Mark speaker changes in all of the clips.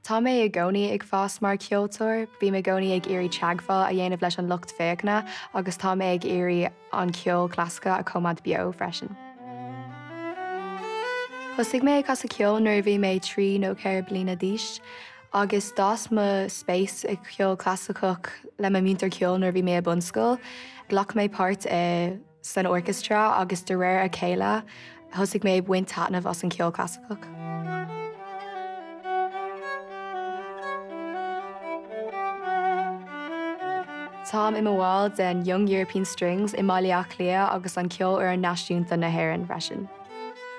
Speaker 1: Tá mé i gcónaí ag fás mar ceoltóir, bím i gcónaí ag iarraidh teagmháil a dhéanamh leis an lucht féachana agus tá mé ag iarraidh an ceol clasaiceach a choimeád beo freisin. Thosaigh mé ag casadh ceoil nuair a bhí mé 3 nó 4 bliana d'aois agus d'fhás mo spéis i gceol clasaiceach le mo mhúinteoir ceoil nuair a bhí mé i bunscoil. Ghlac mé páirt i. san orchestra agus de réir a chéile thosaigh mé ag baint taitneamh as an ceol clasaiceach. Táim i mo bhall den Young European Strings i mBaile Átha Cliath agus an Ceolfhoireann Náisiúnta na hÉireann freisin.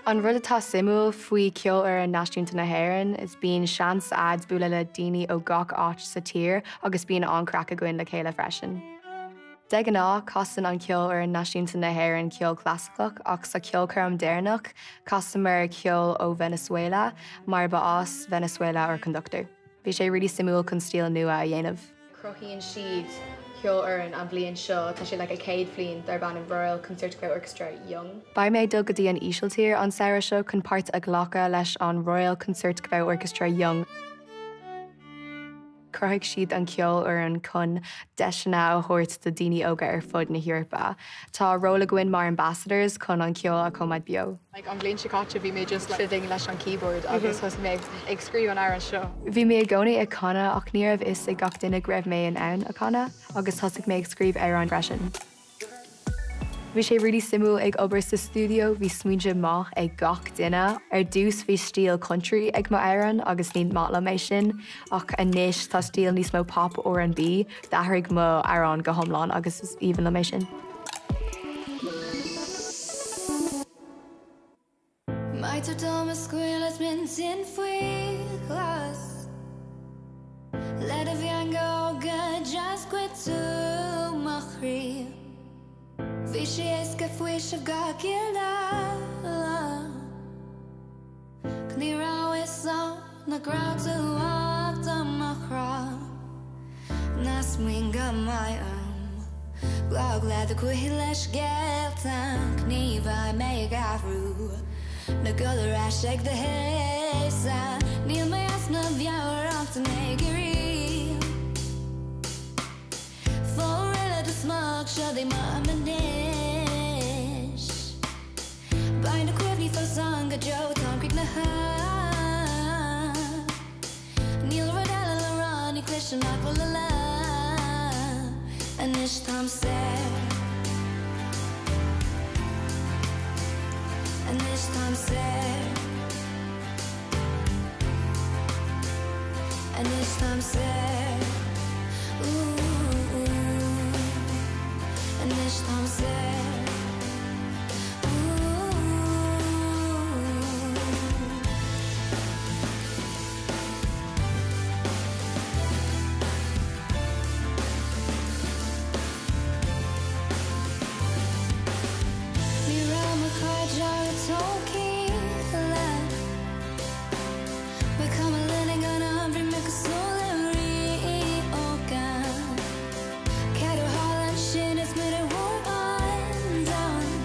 Speaker 1: An rud atá suimiúil faoi Ceolfhoireann Náisiúnta na hÉireann is bíonn seans a'd bualadh le daoine ó gach áit sa tír agus bíonn an-craic againn le chéile freisin. De ghnáth, casann an Ceolfhoireann Náisiúnta na hÉireann ceol clasaiceach ach sa cheolchoirm deireanach, chasamar ceol ó Venezuela mar ba as Venezuela ár conductor. Bhí sé really suimiúil chun stíl nua a dhéanamh. Cruthaíonn siad ceolfhoireann an bhliain seo, tá sé like a chéad bhliain darb ainm Royal Concertgebouw Orchestra Young. Beidh mé ag dul go dtí an Ísiltír an samhradh seo chun páirt a ghlacadh leis an Royal Concertgebouw Orchestra Young. Chruthaigh siad an ceolfhoireann chun deiseanna a thabhairt do daoine óga ar fud na hEorpa. Tá ról againn mar ambassadors chun an ceol a choimeád beo.
Speaker 2: Like an bhliain seo caite bhí mé just fiddling leis an keyboard agus thosaigh mé ag scríobh an amhrán seo.
Speaker 1: Bhí mé i gcónaí ag canadh ach ní raibh fhios ag gach duine go raibh mé in ann a canadh agus thosaigh mé ag scríobh amhráin freisin. Bhí sé really suimiúil ag obair sa stiúideo, bhí smaointe maith ag gach duine. Ar dtús bhí stíl country ag mo amhrán agus ní maith liom é sin ach anois tá stíl níos mó pop R&B. D'athraigh mo amhrán go hiomlán agus is aoibhinn liom é sin.
Speaker 3: Maítear dom a scaoileas m'intinn faoi ghlas Le do mheangadh deas ghoid tú mo chroí Bhí sé éasca faoiseamh gach uile lá Ach ní raibh fhios a'm nach raibh tú ach do mo chrá Ná smaoin go maith orm. Gabh le do chuid leithscéalta ach ní bheidh mé ag athrú Ná dul ar ais ag do thaobhsa Níl mé as mo mheabhair ach tá mé ag éirí Fáil réidh le do smacht seo é m'am anois Beidh na cuimhní fós ann go deo táim críochnaithe. Níl rud eile le rá, ní chloisim ach la la la Anois táim saor Anois táim saor Anois táim saor Ooh Anois táim saor Ooh. Ní raibh mo chairde tógtha leat. Ba chuma linn ag an am, bhí mé cosúil le rí óga. Cad a tharla ansin is muid ar mhuir an domhain.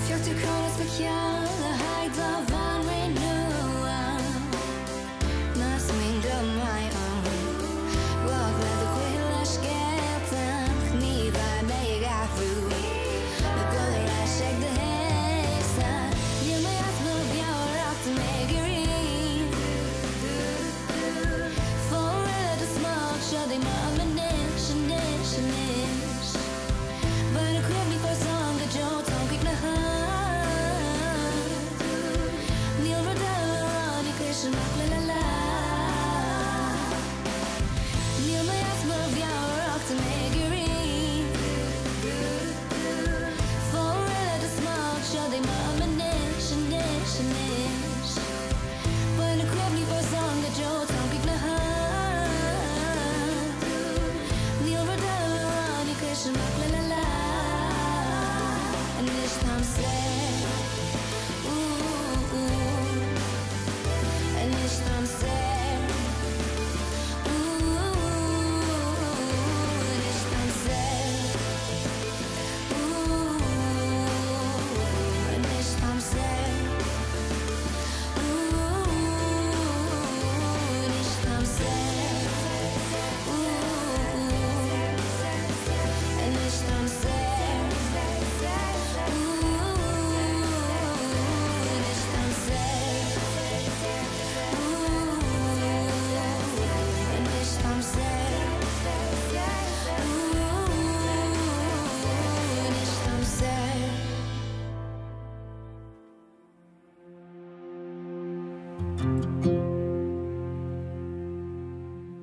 Speaker 3: Phioc tú coróin as mo cheann le haghaidh do bhanríon nua. Ná smaoin go maith orm. Gabh le do chuid leithscéalta ach ní bheidh mé ag athrú. Ná dul ar ais ag do thaobhsa. Níl mé as mo mheabhair ach tá mé ag éirí. Fáil réidh le do smacht, seo é m'am anois, anois, anois. Beidh na cuimhní fós ann go deo, táim críochnaithe.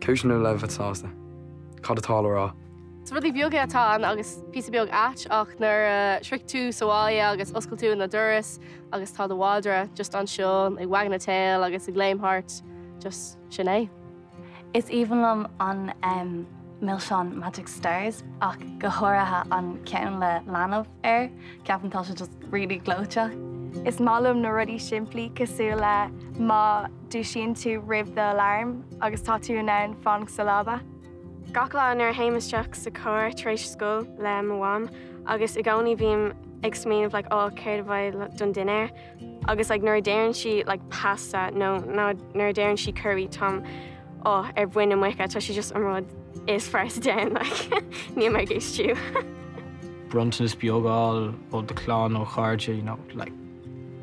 Speaker 4: Cúiseanna le bheith sásta. Cad atá le rá?
Speaker 5: Is rudaí beaga atá ann agus píosa beag ait ach nuair a shroich tú sa bhaile agus oscail tú na doras agus tá do mhadra just anseo ag wagging a tail agus ag léim thart, just sin é.
Speaker 6: Is aoibhinn liom an milseán Magic Stars ach go háirithe an ceann le leanbh air, ceapaim tá sé just really gleoite.
Speaker 1: Is maith liom na rudaí simplí cosúil le má dúisíonn tú roimh do alarm agus tá tú in ann fanacht sa leaba.
Speaker 7: Gach lá nuair a théim isteach sa charr tar éis scoil le mo mham agus i gcónaí bím ag smaoineamh like oh céard a bheidh don dinnéar agus like nuair a deireann sí like pasta nó nuair a deireann sí curry táim oh ar mhuin na muice tá sé just an rud is fearr sa domhan like níl mé ag éistiú.
Speaker 8: Bronntanas beag a fháil ó do chlann nó chairde, you know, like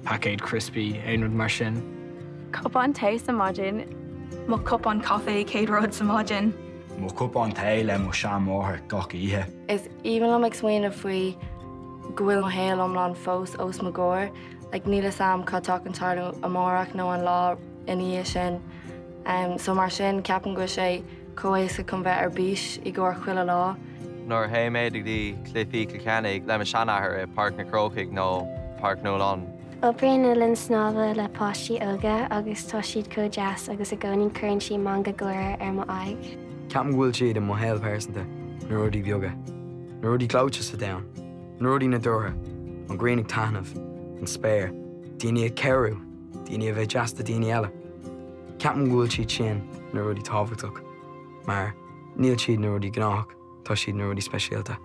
Speaker 8: paicéad crispy, aon rud mar sin.
Speaker 9: Cupán tae sa maidin.
Speaker 10: Mo cupán caife céad rud sa maidin.
Speaker 11: Mo cupán tae le mo seanmháthair gach oíche.
Speaker 1: Is aoibhinn liom ag smaoineamh faoi go bhfuil mo shaol iomlán fós os mo gcomhair. Like, níl fhios a'm cad tá chun tarlú amárach nó an lá ina dhiaidh sin. Um, so mar sin ceapaim go bhfuil sé chomh éasca chun bheith ar bís i gcomhair chuile lá.
Speaker 12: Nuair a théim mé go dtí cluichí Chill Chainnigh le mo seanathair i Páirc na Crócaigh nó Páirc Nualláin.
Speaker 13: Oibrím i linn snámha le páistí óga agus tá siad chomh deas agus i gcónaí cuireann sí meangadh gáire ar mo aghaidh.
Speaker 4: Ceapaim go bhfuil siad i mo shaol pearsanta, na rudaí beaga, na rudaí gleoite sa domhan, na rudaí nádúrtha, an ghrian ag taitneamh, an spéir, daoine ag cabhrú, daoine a bheith deas do daoine eile. Ceapaim go bhfuil siad sin na rudaí tábhachtach, mar níl siad na rudaí gnách, tá siad na rudaí speisialta.